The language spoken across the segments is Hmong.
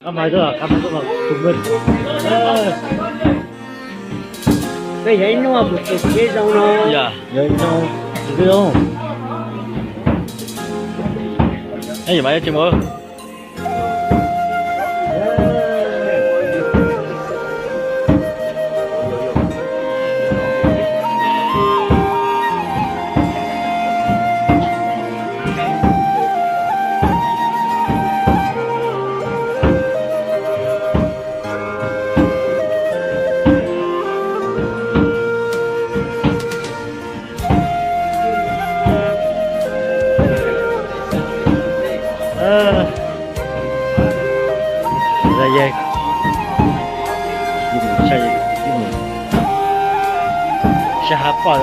Kab mas tuaj, kab mas tuaj tus npawg. Peb yog ib hnub mus tus kev zoo no. Yog ib hnub tus kev zoo. Ej, yog mas yuav tsis mus. Sab hab poj.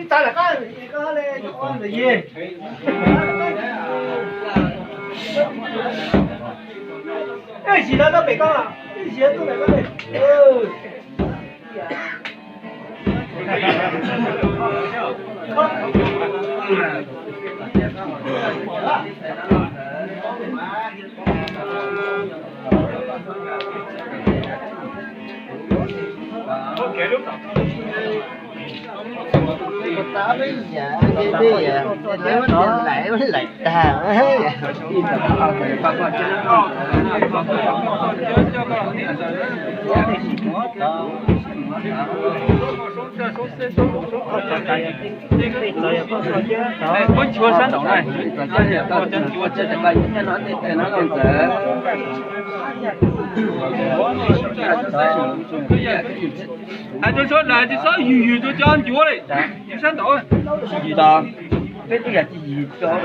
Ib txav lawm qab, ntawm yig. Ib zis lawv tuaj pem koj, ib zis tuaj pem koj. Muab nchuav sab nraud na. Hais rau sawv daws tsis txhob yws yws rau cov ncuav li, nchuav sab nraud. Peb twb yam tsis yws rau.